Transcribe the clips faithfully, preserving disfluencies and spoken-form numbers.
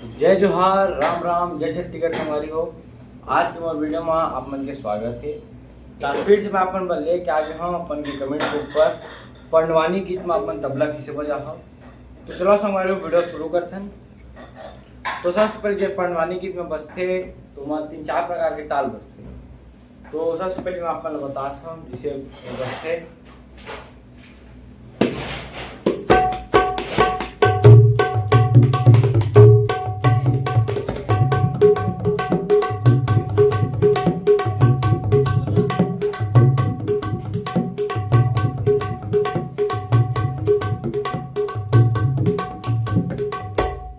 जय जोहार, राम राम, जय छत्तीसगढ़ संगवारी हो। आज के मोर वीडियो में आप मन के स्वागत है। तो फिर से मैं अपन बर लेके आ गया हूँ अपन के कमेंट के ऊपर पंडवानी गीत में अपन तबला किसे बजा हो। तो चलो संगवारी हो, वीडियो शुरू करथन। तो सबसे पहले जे पंडवानी गीत में बजथे, तो ओमा तीन चार प्रकार के ताल बजथे। तो सबसे पहले मैं आप मन ल बतात हूँ, जैसे बजथे।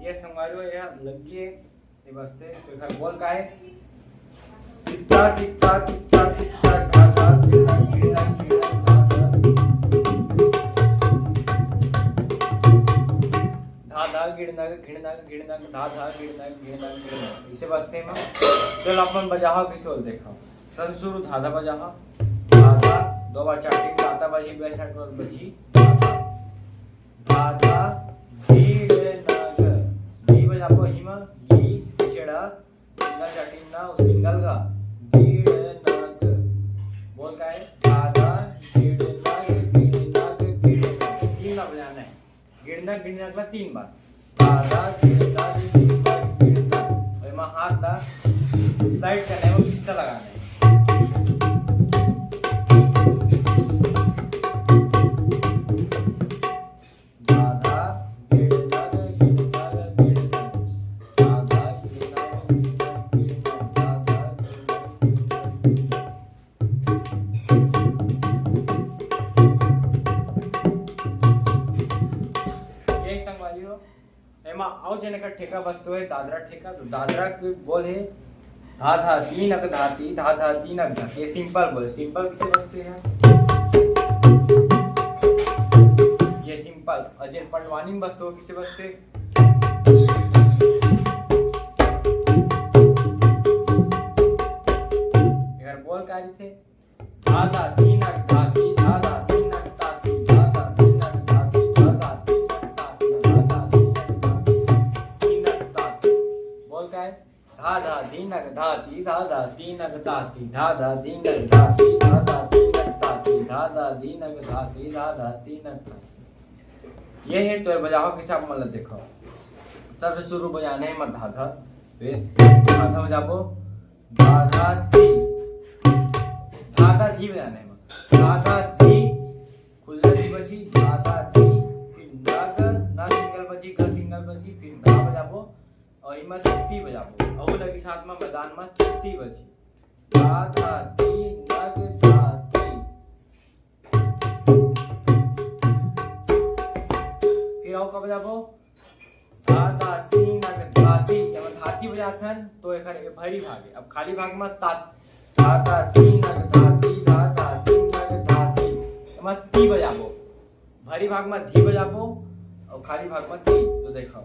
ये संगवारी हो, ये लग गए। ये बजथे, तो एकर बोल का है? टिक्का, टिक्का, टिक्का, टिक्का, धा, धा, गिड़नक, गिड़नक, गिड़नक, धा, धा। धा, धा, गिड़नक, गिड़नक, गिड़नक, धा, धा, गिड़नक, गिड़नक, गिड़नक। इसे बजथे म। चल, अपन बजाहा किसे बोल देखा। चल, शुरू धाधा बजाहा। धाधा, दो बार चार टिक, धाधा बजी, बैसा टोल बजी, धाधा। धाधा, गिड़नक। गी बजाबो ही म, गी, पिछेड़ा, सिंगल चाटिन ना, सिंगल गा। गिड़नक। बोल का है? धाधा, गिड़नक, गिड़नक, गिड़नक। तीन बार बजाना है। गिड़नक, गिड़नक ला तीन बार। धाधा, गिड़नक, गिड़नक, गिड़नक। और एमा हाथ ला स्लाइड करना है, वो किस्सा लगाना है। धाधा, गिड़नक, गिड़नक, गिड़नक। धाधा, गिड़नक, गिड़नक, गिड़नक। धाधा, गिड़नक, गिड़नक, गिड़नक। ये संगवारी हो, एमा अउ जेन एकर ठेका बजथे, दादरा ठेका। तो दादरा के बोल हे, धा धा तीन अक धाती, धा धा तीन अक धाती। ये सिंपल बोल, सिंपल किसे बजथे यार? ये सिंपल। और जेन पंडवानी में बजथे, वो किसे बजथे? एकर बोल का रहिथे? धा धा तीन अक धाती, धा धा तीन अक ताती, धा धा तीन अक धाती, धा धा तीन अक ताती, धा धा तीन अक धाती, तीन अक ताती। बोल का है? धा धा तीन अक धाती, धा धा तीन अक ताती, धा धा तीन अक धाती, धा धा तीन अक ताती, धा धा तीन अक धाती, धा धा तीन अक ताती। ये है तो बजाओ किसे आप मन ला देखो। सबसे शुरू बजाना है मत धा धा। तो ये धा धा बजाबो। धा धा धी। धा धा धी बजाना है। धा धा धी। खुल्ला धी बजी, धा धा धी। फिर नग, न सिंगल बजी, ग सिंगल बजी, फिर धा बजाबो। और इमा ती बजाबो। और लगी साथ में मैदान में ती बजी। धा धा धी, नग धा धी। फिर अउ का बजाबो? धा धा तीन अक धाती। एमा धाती बजाथन तो एकर ए भरी भाग है। अब खाली भाग म ता, धा धा तीन अक धाती, धा धा तीन अक धाती। एमा ती बजाबो, भरी भाग म धी बजाबो अउ खाली भाग म ती। तो देखो।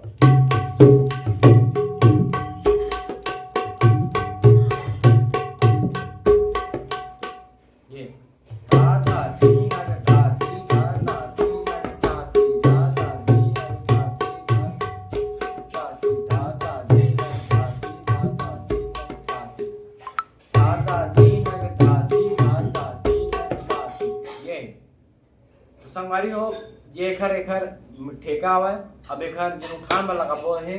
ये। धा धा तीन अक धाती, धा धा तीन अक धाती, धा धा तीन अक धाती, धा धा तीन अक धाती, धा धा तीन अक धाती। धा धा तीन अक धाती, धा धा तीन अक धाती। ये। तो संगवारी हो, ये एखर, एखर ठेका हवय। अब एखर जेन उठान बर लगाबो हे,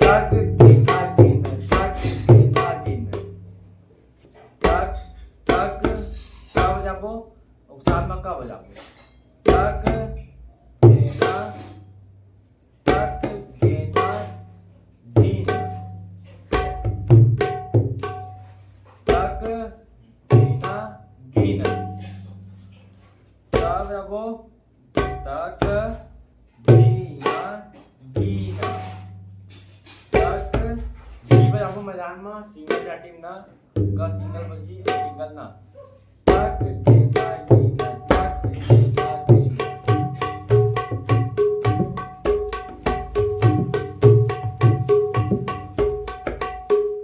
तक, गेना, गेना, तक, गेना, गेना। तक, तक, का बजाबो? अउ साथ म का बजाबो? तक, गेना, तक, गेना, गेना। तक, गेना, गेना। का बजाबो? तक, गेना, गेना। तक, धी बजाबो मैदान म, सिंगल चाटी म ना, ग सिंगल बजी, सिंगल ना। तक, गेना, गेना, तक, गेना, गेना।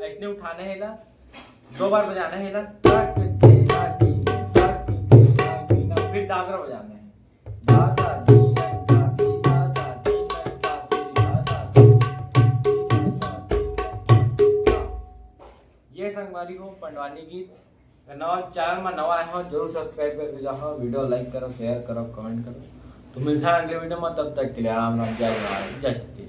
अइसने उठाना हे एला, दो बार बजाना हे एला। तक, गेना, गेना, तक, गेना, गेना। फिर दादरा बजाना है। धा धा धी धा धी धा धा धी धा धा धी धा धा धी। ये संगवारी हो पंडवानी गीत। अगर नवा चैनल में नवा आए हो, जरूर सब्सक्राइब करके जाओ, वीडियो लाइक करो, शेयर करो, कमेंट करो। तो मिलता है अगले वीडियो में, तब तक के लिए राम राम, जय महाराज, जय छत्तीसगढ़।